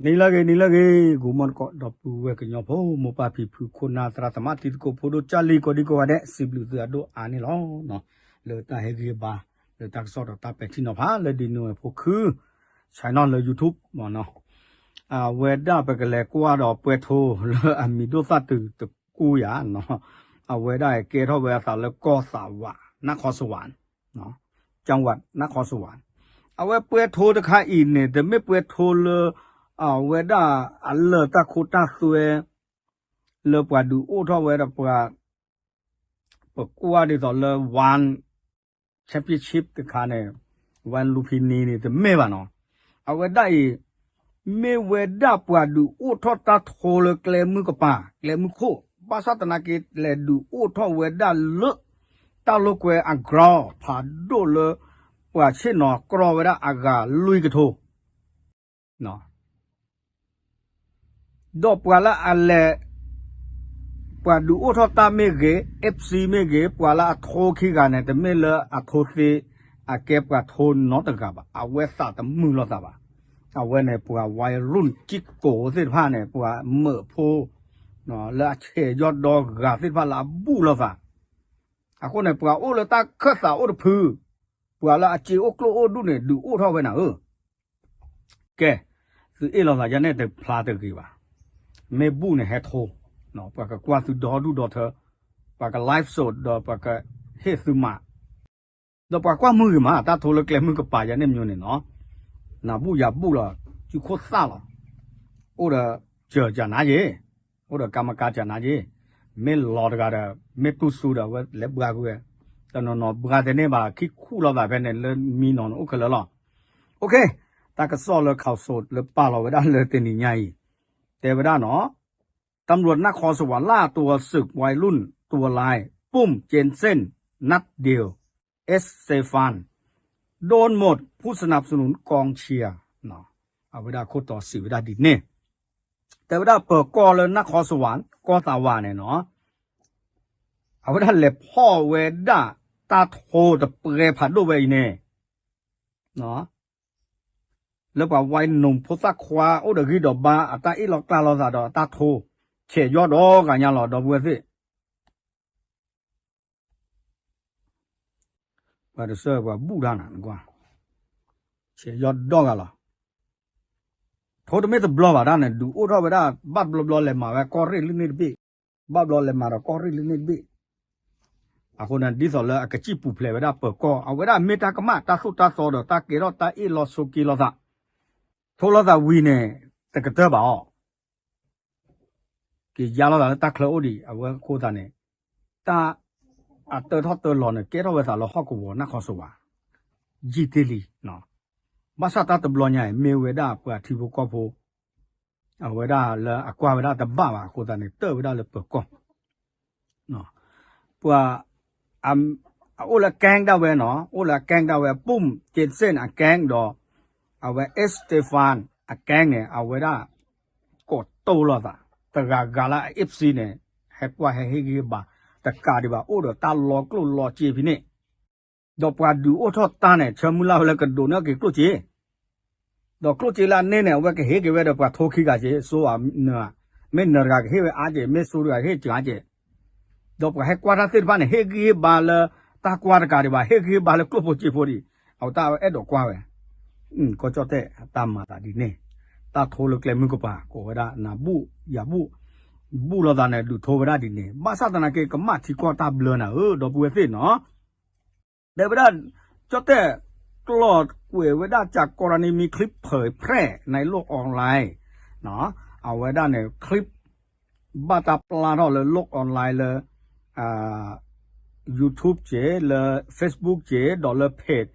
နံၤလၢအဂ့ၤ နံၤလၢအဂ့ၤ ဂီၤမီၢ်တကိး ဒီပုၢ်ဝဲၢ်ကညီဖိ မိၢ်ပၢ်ဖံဖု ခိၣ်နၢ်သရၣ်သမါ တံၤသကိးဖိဒိၣ် ကၢ်လံၤကိးဒံကိးဂၤဒဲး စံးဘျုးသုအဒိၣ်အါန့ၣ်လီၤ. လၢတၢ်ဟ့ၣ်ဂံၢ်ဘါ လၢတၢ်ကစီၣ်ဒီးတၢ်ပဲာ်ထံနီၤဖး လၢဒ်နံၣ်ဝဲဖိခု ဆဲးနီၣ်လၢ YouTube မ့ၢ်နီၤ, အဝဲဒၣ်ပကလဲၤကွၢ်ဒီးပှဲၤထိလၢအမံၤဒိၣ်သၣ်တုၤတကူၣ်ယၤ, အဝဲဒၣ်ကဲထီၣ်ဝဲအသးလၢကီၢ်သးဝး နၢ်ခီစဝး ကၠၣ်ဝး နၢ်ခီစဝး, အဝဲပှဲၤထိတခါအံၤန့ၣ် တမ့ၢ်ပှဲၤထိလၢ အဝဲဒၣ်အလၢၢ်တၢ်ခိတၢ်သွဲ လၢပှၤဒုးအိၣ်ထီၣ်ဝဲဒီးပှၤ ပကွၢ်ဒ်သိးလၢ One Championship တခါန့ၣ် One Lumpini န့ၣ် တမ့ၢ်ဘၣ်နီၤ, အဝဲဒၣ်အံၤ မ့ၢ်ဝဲဒၣ်ပှၤဒုးအိၣ်ထီၣ်တၢ်ထိလၢကျဲမုၢ်ကပၤ ကျဲမုၢ်ခိၣ်, ဘၣ်ဆၣ်သနာ်က့ လဲၤဒုးအိၣ်ထီၣ်ဝဲဒၣ်လၢ တၢ်လိာ်ကွဲအ ground ဖးဒိၣ်လၢ ပှၤဆ့ၣ်နီၤကြီဝဲဒၣ်အဂၤလွံၢ်ကထိ ဒီးပှၤလၢအလဲၤ ပှၤဒုးအိၣ်ထီၣ်တၢ်မ့ၢ်ဂ့ၤ FC မ့ၢ်ဂ့ၤ ပှၤလၢအထိခံဂၤန့ၣ် တမ့ၢ်လၢအထိသ့ အကဲပှၤထိနီတဂၤဘၣ်, အဝဲသးတမုာ်လိာ်သးဘၣ်. အဝဲန့ၣ် ပှၤဝါယရူၣ်ကံၣ်ကိးသ့ၣ်တဖၣ်န့ၣ် ပှၤမၢးဖိ လၢအဆဲးယီၢ်ဒီဂၤသ့ၣ်တဖၣ်လၢအဘူၣ်လိာ်သး, အဃိန့ၣ် ပှၤအိၣ်လၢတၢ်ခၢၣ်သးအိၣ်တဖု, ပှၤလၢအစ့အိၣ်ကျိၣ်အိၣ်ဒူၣ်န့ၣ် ဒုးအိၣ်ထီၣ်ဝဲနၤဧၢ ကဲ, သုအ့ၣ်လိာ်သးယၤန့ၣ်တဖျါတဂ့ၤဘၣ်. မ့ၢ်ဘူၣ်န့ၣ်ဟဲထိ, ပှၤကကွၢ်သုဒီဒူၣ်ဒီထၢ, ပှၤက live show ဒီးပှၤကဟ့ၣ်သုမး, ဒီးပှၤကွၢ်မုၢ်ဂ့ၤမး တၢ်ထိလၢကျဲမုၢ်ကပၤယၤန့ၣ်မၠိန့ၣ်နီၤ, နၤဘူၣ်ယၤဘူၣ်လီၤ, စုခိၣ်သၣ်လီၤ, အိၣ်ဒီးစၢၤကနါယ့ၣ်, အိၣ်ဒီးကါမကါကနါယ့ၣ်, မ့ၢ်လီၤတဂၤဒီး မ့ၢ်တူၢ်စူဒီး အဝဲလဲၤဘှါကွံာ်ဝဲ, တနီၤနီၤဘှါတန့ၢ်ဘၣ် ခံခူၣ်လိာ်သးဖဲန့ၣ် လၢမံနီၤန့ၣ်အိၣ်ခဲလၢာ်လီၤ. တၢ်ကစီၣ်လၢ ข่าวสด လၢပာ်လီၤဝဲဒၣ်လၢတနံၤညါအံၤ, တဲဝဲဒၣ်နီၤ, ตำรวจนครสวรรค์ล่าตัวศึกวัยรุ่นตัวร้าย ปุ้ม เจนเซ่น นัดเดียว เอสเตฟาน โดนหมด ผู้สนับสนุนกองเชียร์ အဝဲဒၣ်ခိၣ်တီစံးဝဲဒၣ်ဒ်န့ၣ်, တဲဝဲဒၣ်ပၢၤကီၢ်လၢနၢ်ခီစဝး ကီၢ်သးဝးန့ၣ်နီၤ, အဝဲဒၣ်လဲၤဖီၣ်ဝဲဒၣ်တၢ်ထိတပှဲၤဖးဒိၣ်ဝဲအံၤန့ၣ် လၢပှၤဝါနုာ်ဖိသၣ်ခွါအိၣ်ဒီးဂံၢ်ဒီးဘါအတၢ်အ့ၣ်လိာ်ကျါလိာ်သးဒီးအတၢ်ထိ, ဆဲးယီၢ်ဒီဂၤညါလီၤ ဒီပုၢ်ဝဲၢ်သ့ၣ်, ပှၤတစၢၢ်ပှၤဘူၣ်တၢ်နၤ, ဆဲးယီၢ်ဒီဂၤလီၤ. ထိတမ့ၢ်တဘျီဘၣ်တၢ်န့ၣ် ဒုးအိၣ်ထီၣ်ဝဲဒၣ် ဘၣ်တဘျီဘျီလဲၤမၤဝဲကီၢ်ရ့ၣ်လၢန့ၣ်တဘ့ၣ်, ဘၣ်ဘျီလဲၤမၤဒီးကီၢ်ရ့ၣ်လၢန့ၣ်တဘ့ၣ်, အဃိန့ၣ် ဒ်သိးလၢအကစံၣ်ပူၤဖျဲးဝဲဒၣ်ပၢၤကီၢ် အဝဲဒၣ်မ့ၢ်တၢ်ကမၣ်တၢ်သိၣ်တၢ်သီဒီးတၢ်ကဲထီၣ်တၢ်အ့ၣ်လိာ်ဆိးက့လိာ်သး, ထိလိာ်သးဝံၤန့ၣ် တကတၢၢ်ဘၣ်အီၤ က့ၤယါလိာ်သးလၢတၢ်ချၢအိၣ်ဒံး အဝဲအဃိသတးန့ၣ်, တၢ်အတၢထီၣ်တၢလီၤန့ၣ် ကဲထီၣ်ဝဲသးလၢဟီၣ်ကဝီၤနၢ်ခီစဝး, ယံာ်တ့ၢ်လံ, ဘၣ်ဆၣ်တၢ်တဘျီညါအံၤ မ့ၢ်ဝဲဒၣ်ပှၤထံဖိကီၢ်ဖိ, အဝဲဒၣ်လၢအကွၢ်ဝဲဒၣ်တဘၣ်ဘၣ်အဃိသတးန့ၣ် တၢၢ်ဝဲဒၣ်လၢပၢၤကီၢ် ပှၤ အအိၣ်လၢ gang ဒၣ်ဝဲနီၤ, အိၣ်လၢ gang ဒၣ်ဝဲ ပုၢ်က့စ့ၣ် အ gang ဒီး အဝဲ Estefan အ gang န့ၣ် အဝဲဒၣ် ကိးတိလိာ်သး, တဂၤဂၤလၢအ FC န့ၣ် ဟဲကွၢ်ဟဲဟ့ၣ်ဂံၢ်ဟ့ၣ်ဘါ, တကးဒံးဘၣ် အိၣ်ဒီးတၢ်လီၤကျိၣ်လီၤစ့ဖဲန့ၣ်, ဒီးပှၤဒုးအိၣ်ထီၣ်တၢ်န့ၣ် ဆၢမုၢ်လၢ်ဝဲလၢကဒိးန့ၢ်က့ၤကျိၣ်စ့ ဒီးကျိၣ်စ့လၢအန့ၢ်န့ၣ် အဝဲကဟ့ၣ်က့ၤဝဲဒီးပှၤထိခံဂၤက့ၤ စိအနၢၤ, မ့ၢ်နၢၤတဂၤကဟ့ၣ်ဝဲအါက့ၤ မ့ၢ်စိတဂၤကဟ့ၣ်စှၤက့ၤ, ဒီးပှၤဟဲကွၢ်တၢ်သ့ၣ်တဖၣ်န့ၣ် ဟ့ၣ်ဂံၢ်ဟ့ၣ်ဘါလၢ တၢ်ကွၢ်တကးဒံးဘၣ် ဟ့ၣ်ဂံၢ်ဟ့ၣ်ဘါလၢကျိၣ်ဖိစ့ဖိဒံး, အဝဲတၢ်အဲၣ်ဒိးကွၢ်ဝဲ, ကီၢ်ကၠီၣ်တဲၣ်တၢ်မၤသးဒ်န့ၣ်, တၢ်ထိလၢကျဲမုၢ်ကပၤ ကိးဝဲဒၣ်နၤဘူၣ်ယၤဘူၣ်, ဘူၣ်လိာ်သးန့ၣ် ဒုးထိဝဲဒၣ်ဒ်န့ၣ်, ဘၣ်ဆၣ်သနာ်က့ ကမၣ်ထံကီၢ်တၢ်ဘျၢနၤဧၢ ဒီပုၢ်ဝဲၢ်သ့ၣ်နီၤ တဲဝဲဒၣ် ကၠီၣ်တဲၣ် ကျီၢ်ကွဲးဝဲဒၣ် จากกรณีมีคลิปเผยแพร่ในโลกออนไลน์ အဝဲဒၣ်န့ၣ် clip ဘၣ်တၢ်ပျၢ်ထီၣ်လၢ โลกออนไลน์ လၢ YouTube က့ၤ လၢ Facebook က့ၤ ဒီးလၢ page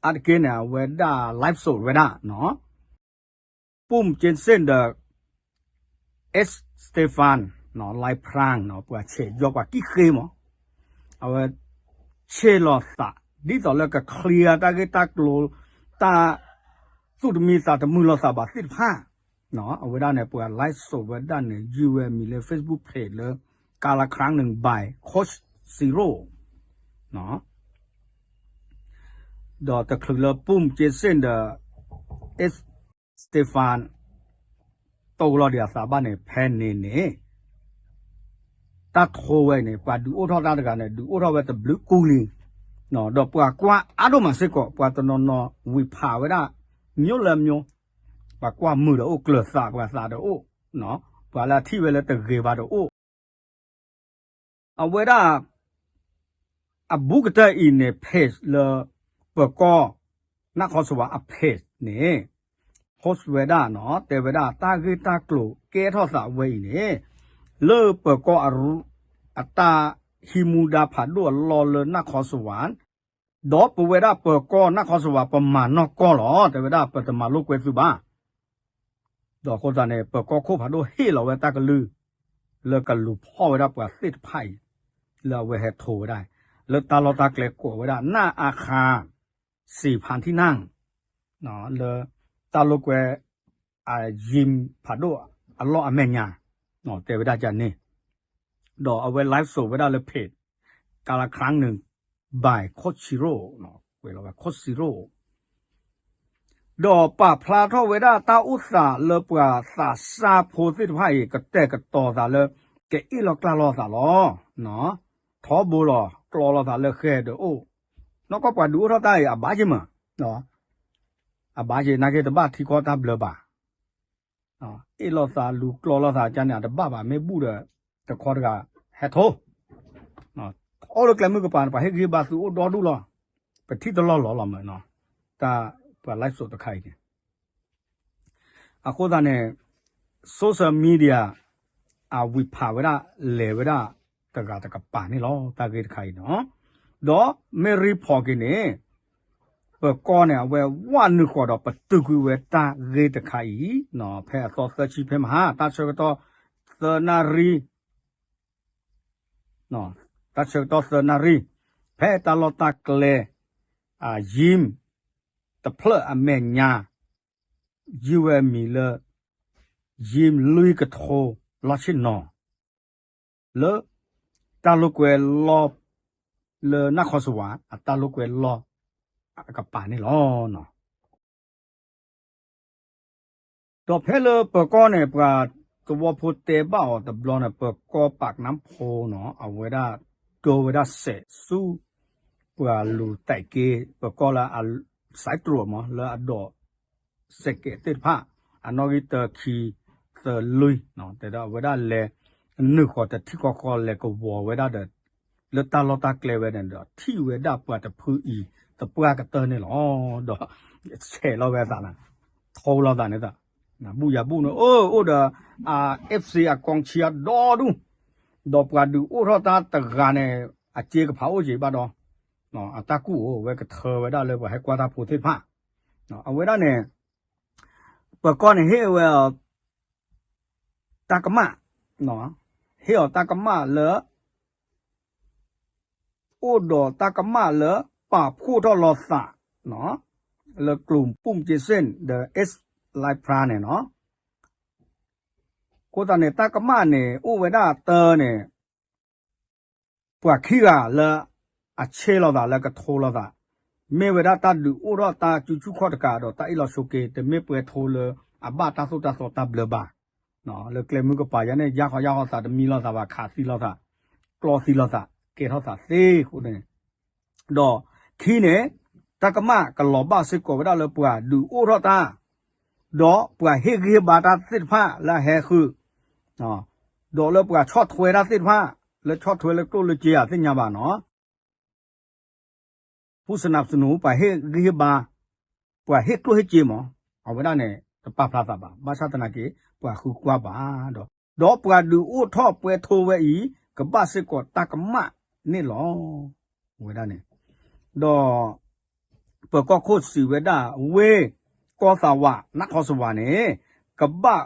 အါတက့ၢ်န့ၣ် အဝဲဒၣ် live show ဝဲဒၣ်နီၤ ပုၢ်က့စ့ၣ်ဒီး Estefan လၢဖရၣ် ပှၤဆဲးယီၢ်ပှၤကံၣ်ဃ့မး, အဝဲဆဲးလိာ်သး ဒ်သိးလၢက clear တၢ်ဂ့ၢ်တၢ်ကျိၤ တၢ်သူၣ်တမံသးတမုာ်လိာ်သးဘၣ်သ့ၣ်တဖၣ်, အဝဲဒၣ်န့ၣ် ပှၤ live show ဝဲဒၣ်န့ၣ် ယုၢ်ဝဲမံၤလၢ Facebook page လၢ ကါလၢခရၣ်နုာ် by Coach Zero ဒီးတချုးလၢပုၢ်က့စ့ၣ်ဒီး Estefan တိၢ်လီၤဒံးအသးဘၣ်န့ၣ် ဖဲန့ၣ်န့ၣ် တၢ်ထိဝဲအံၤန့ၣ် ပှၤဒုးအိၣ်ထီၣ်တၢ်တဂၤန့ၣ် ဒုးအိၣ်ထီၣ်ဝဲတဘျုးကူလံ, ဒီးပှၤကွၢ်အါဒိၣ်မးစ့ၢ်ကီး ပှၤတနီၤနီၤဝံၤဖးဝဲဒၣ် မျိုးလၢမျိုး, ပှၤကွၢ်မုာ်ဒီးအိၣ်ကျၢၤသး ပှၤသးဒီးအိၣ်, ပှၤလၢအထံၣ်ဝဲလၢတဂ့ၤဘၣ်ဒီးအိၣ် အဝဲဒၣ် အဘူးကတၢၢ်အံၤန့ၣ် page လၢ ပၢၤကီၢ် နၢ်ခီစဝးအ page န့ၣ် post ဝဲဒၣ်နီၤ တဲဝဲဒၣ် တၢ်ဂ့ၢ်တၢ်ကျိၤကဲထီၣ်သးဝဲအံၤန့ၣ် လၢပၢၤကီၢ်အရူ အတၢ်ဟံးမူဒါဖးဒိၣ်အလီၢ်လၢနၢ်ခီစဝး ဒီးပဝဲဒၣ်ပၢၤကီၢ်နၢ်ခီစဝး ပမၤနီၢ်ကီၢ်လီၤ တဲဝဲဒၣ် ပတမၤလိာ်ကွဲသုဘၣ် ဒီးအဃိသတးန့ၣ် ပၢၤကီၢ်ခိၣ်ဖးဒိၣ်ဟ့ၣ်လီၤဝဲတၢ်ကလုၢ် လၢကလူၤဖီၣ်ဝဲဒၣ်ပှၤသ့ၣ်တဖၣ်အံၤ လၢအဝဲဟဲထိဝဲဒၣ် လၢတၢ်လီၢ်တၢ်ကျဲကိးဝဲဒၣ် နၢ်အါခါ စံးဖးထံၣ်နၢ် လၢတၢ်လိာ်ကွဲ အယံၤ ဖးဒိၣ်အလီၢ်အမဲာ်ညါ တဲဝဲဒၣ်ကန့ၣ် ဒီးအဝဲ live စိးဝဲဒၣ်လၢ page ကလးခရၣ်နုာ် by ခိၣ်ဆံရိၣ် ကွဲးလီၤဝဲခိၣ်ဆံရိၣ် ဒီးပာ်ဖျါထီၣ်ဝဲဒၣ်တၢ်အိၣ်သးလၢပှၤသးစၢ်ဖိသ့ၣ်တဖၣ်အံၤ ကတဲာ်ကတီၤသးလၢ ကအ့ၣ်လိာ်ကျါလိာ်သးလီၤ. ထီဘိလီၤ ကျီလိာ်သးလၢဃဲၤဒီးအိၣ် နီၢ်ကီၢ်ပှၤဒုးအိၣ်ထီၣ်တၢ်အံၤ အဘၣ်က့ၤမး အဘၣ်က့ၤ နာ်က့တဘၣ်ထံကီၢ်တၢ်ဘျၢဘၣ် အ့ၣ်လိာ်သးလူၤကျီလိာ်သးကန့ၣ် အတဘၣ်ဘၣ် မ့ၢ်ဘူၣ်ဒီး တခီတဂၤ ဟဲထိ အိၣ်လၢကျဲမုၢ်ကပၤန့ၣ် ပှၤဟ့ၣ်ဂံၢ်ဟ့ၣ်ဘါသုအိၣ်ဒီဒူၣ်လီၤ. ပထံၣ်တလီၢ်လီၤလီၤမး တၢ်ပှၤ live စိးတခါအံၤန့ၣ် အဃိသတးန့ၣ် social media အဝံၤဖးဝဲဒၣ် လဲၤဝဲဒၣ် တဂၤတကပၤန့ၣ်လီၤ တၢ်ဂ့ၢ်တခါအံၤန့ၣ် ဒီးမ့ၢ် report က့ၤန့ၣ် ပၢၤကီၢ်န့ၣ် အဝဲဝးနုာ်ဃီၤဒီးပတုာ်ကွံာ်ဝဲတၢ်ဂ့ၢ်တခါအံၤ ဖဲအသီသၢဆံ ဖဲမဟါ တၢ်ဆၢကတီၢ်သၢနၣ်ရံၣ် တၢ်ဆၢကတီၢ်သၢနၣ်ရံၣ် ဖဲတၢ်လီၢ်တၢ်ကျဲ အယံၤ တဖျၢၣ်အမဲာ်ညါ ယုၢ်ဝဲအမံၤလၢ ယံၤလွံၢ်ကထိ လီၢ်ဆ့ၣ်နီၤ လၢ တၢ်လိာ်ကွဲလီၢ် လၢနၢ်ခီစဝး အတၢ်လိာ်ကွဲလီၢ် အကပၤန့ၣ်လီၤ. ဒီးဖဲလၢပၢၤကီၢ်န့ၣ် ပှၤသဝီဖိတဲဘၣ်အီၤတဘျီန့ၣ် ပၢၤကီၢ်ပာ်ကနါဖိနီၤ အဝဲဒၣ် ဒိဝဲဒၣ်စဲးဆူ ပှၤလူၤတဲာ်က့ၤ ပၢၤကီၢ်လၢအ စဲးတြိးမး လၢအဒိး စဲးကဲးသ့ၣ်တဖၣ် အနီၣ်ဂံၢ်တၢ ခံ သၢ လွံၢ် တဲဒီးအဝဲဒၣ်လဲၤ နုာ်ဃီၤတထံၣ်ဃီဃီလဲၤကဝီၤဝဲဒၣ်ဒီး လၢတၢ်လီၢ်တၢ်ကျဲဝဲန့ၣ်ဒီး ထံၣ်ဝဲဒၣ်ပှၤတဖုအံၤ သပှၢ်ကတၢၢ်န့ၣ်လီၤ. ဒီး ဆဲးလီၤဝဲအသးန့ၣ် ထိလီၤသးန့ၣ် ဘူၣ်ယၤဘူၣ်န့ၣ် အိၣ်အိၣ်ဒီး အ FC အကီၢ်ဆံအဒီဒူၣ် ဒီးပှၤဒုးအိၣ်ထီၣ်တၢ်တဂၤန့ၣ် အစ့ကဖးအိၣ်က့ၤဘၣ်ဒီး အတၢ်ကူၣ်အိၣ်ဝဲကထၢဝဲဒၣ်လၢပှၤဟဲကွၢ်တၢ်ဖိသ့ၣ်တဖၣ် အဝဲဒၣ်န့ၣ် ပၢၤကီၢ်န့ၣ်ဟ့ၣ်ဝဲအီၤ တၢ်ကမၣ် ဟ့ၣ်အီၤတၢ်ကမၣ်လၢ အိၣ်ဒီးတၢ်ကမၣ်လၢပာ်ဖှိၣ်ထီၣ်လိာ်သး လၢကျိၤပူၣ်က့စ့ၣ် ဒီး Ace Life Plan န့ၣ်နီၤ အဃိသတးန့ၣ် တၢ်ကမၣ်န့ၣ် အိၣ်ဝဲဒၣ်တၢ်န့ၣ် ပှၤခံဂၤလၢအဆ့ၣ်လိာ်သးလၢကထိလိာ်သး မ့ၢ်ဝဲဒၣ်တၢ်ဒုးအိၣ်ထီၣ်တၢ်စုဆူၣ်ခီၣ်တကးဒီးတၢ်အ့ၣ်လိာ်ဆိးက့ တမ့ၢ်ပှဲၤထိလၢအဘၣ်တၢ်သိၣ်တၢ်သီတၢ်ဘျၢဘၣ် လၢကျဲမုၢ်ကပၤယါန့ၣ် ယါဃီယါဃီသးတမံလိာ်သးဘၣ် ခးသံလိာ်သး ကျီသံလိာ်သး ကဲထီၣ်သးသ့အဃိန့ၣ် ဒီးခံန့ၣ် တၢ်ကမၣ်ကလီၤဘၣ်စ့ၢ်ကီးဝဲဒၣ်လၢပှၤဒုးအိၣ်ထီၣ်တၢ် ဒီးပှၤဟ့ၣ်ဂံၢ်ဟ့ၣ်ဘါတၢ်သ့ၣ်တဖၣ်လၢအဟဲဃုာ် ဒီးလၢပှၤဆီၣ်ထွဲတၢ်သ့ၣ်တဖၣ် လၢဆီၣ်ထွဲလၢကျိၣ်လၢစ့ဧါသ့ၣ်ညါဘၣ်နီၤ ပူစနၢပစနူ ပှၤဟ့ၣ်ဂံၢ်ဟ့ၣ်ဘါ ပှၤဟ့ၣ်ကျိၣ်ဟ့ၣ်စ့မး အဝဲဒၣ်န့ၣ် တပာ်ဖျါသးဘၣ် ဘၣ်ဆၣ်သနာ်က့ ပှၤဃုကွၢ်ဘၣ်ဒီး ဒီးပှၤဒုးအိၣ်ထီၣ်ပှဲၤထိဝဲအံၤ ကဘၣ်စ့ၢ်ကီးတၢ်ကမၣ်န့ၣ်လီၤ. ဝဲဒၣ်န့ၣ် ဒီး ပၢၤကီၢ်ခိၣ်စံးဝဲဒၣ် ဝ့ၢ်ကီၢ်သးဝး နၢ်ခီစဝးန့ၣ် ကဘၣ်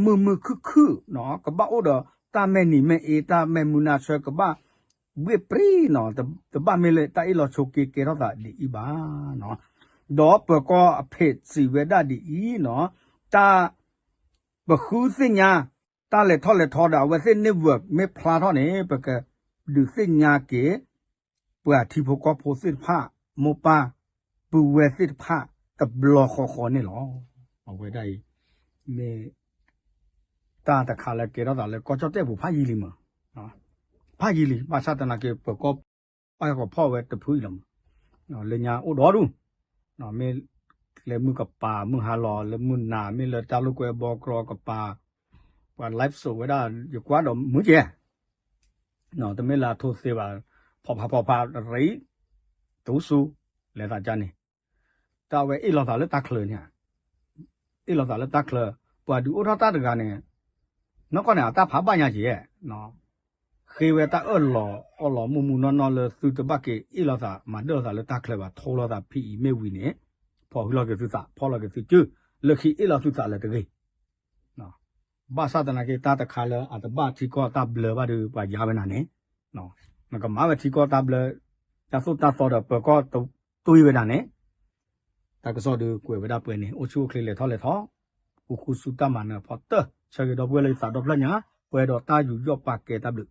မုာ်မုာ်ခုၣ်ခုၣ်နီၤ ကဘၣ်အိၣ်ဒီးတၢ်မဲာ်နံၤမဲာ်အ့ တၢ်မဲာ်မုာ်နၢ်ဆၢ ကဘၣ်ဘှ့ၣ်ပြံနီၤ တဘၣ်မ့ၢ်လၢတၢ်အ့ၣ်လိာ်ဆိးက့ကဲထီၣ်သးဒ်အံၤဘၣ် ဒီးပၢၤကီၢ်အဖ့းစံးဝဲဒၣ်ဒ်အံၤနီၤ တၢ် ပဃုသ့ၣ်ညါ တၢ်လဲၤထီၣ်လဲၤထီဒီး အဝဲသ့ၣ် network မ့ၢ်ဖျါထီၣ်န့ၣ် ပကဒုးသ့ၣ်ညါက့ၤ ပှၤထံဖိကီၢ်ဖိသ့ၣ်တဖၣ် မိၢ်ပၢ်ပုၢ်ဝဲၢ်သ့ၣ်တဖၣ် တဘျီဃီဃီန့ၣ်လီၤ. အဝဲဒၣ်အံၤ မ့ၢ် တၢ်တခါလၢကဲထီၣ်သးလၢကီၢ်ကၠီၣ်တဲၣ်ပူၤဖးယံာ်လံမး, ဖးယံာ်လံ ဘၣ်ဆၣ်သနာ်က့ ပၢၤကီၢ်ပၢ်ကီၢ်ဖီၣ်ဝဲတဖုအံၤလီၤမး, လၢညါအိၣ်ဒီဒူၣ်, မ့ၢ်လၢမုၢ်ကပၤ မုၢ်ဟါလီၤ လၢမုၢ်နၤ မ့ၢ်လၢတၢ်လိာ်ကွဲဘီကြီကပၤ, ပှၤ live show ဝဲဒၣ် ယကွၢ်ဒီးမုာ်ကဲ တမ့ၢ်လၢအထိသ့ဘၣ်, ဖီဖးဖီဖးရံ, တူဆူ, လဲၤသးကါန့ၣ်, တၢ်ဝဲအ့ၣ်လိာ်သးလၢတၢ်ချၢန့ၣ်, အ့ၣ်လိာ်သးလၢတၢ်ချၢ, ပှၤဒုးအိၣ်ထီၣ်တၢ်တဂၤန့ၣ်, နီၢ်ကီၢ်န့ၣ် အတၢ်ဖးဘၣ်ညါက့ၤ, ဃ့ဝဲတၢ်အၢၣ်လီၤအီလီၤမုၢ်မုၢ်နီၢ်နီၢ်လၢသုတဘၣ်က့ၤအ့ၣ်လိာ်သးမၤဒၢၣ်လိာ်သးလၢတၢ်ချၢဘၣ် ထိလိာ်သးဖံးအံၤမ့ၢ်ဝံၤန့ၣ်, ဖီၣ်ဃုလီၤက့ၤသုသး ဖီၣ်လီၤက့ၤသုစု, လၢခံအ့ၣ်လိာ်သုသးလၢတဂ့ၤ ဘၣ်ဆၣ်သနာ်က့ တၢ်တခါလၢအတဘၣ်ထံကီၢ်တၢ်ဘျၢဘၣ်ဒီး ပှၤယါဝဲနၤန့ၣ်, နကမၤဝဲထံကီၢ်တၢ်ဘျၢ, တၢ်သိၣ်တၢ်သီဒီးပၢၤကီၢ်တတွံဝဲဒၣ်န့ၣ်, တၢ်ကစီၣ်ဒုးကွဲးဝဲဒၣ်ပှဲၤန့ၣ် အိၣ်ဆူၣ်အိၣ်ချ့လဲၤထီၣ်လဲၤထီ, ဃူဃူဆူတၢ်မၤနၢၤဖီတၢၢ် ဆၢဂ့ၤဒီပုၢ်ဝဲၢ်လၢယသးဒီဖျၢၣ်ညါ, ပှဲၤဒီးတၢ်ယူးယီၣ်ပာ်ကဲတၢ်ဘျုး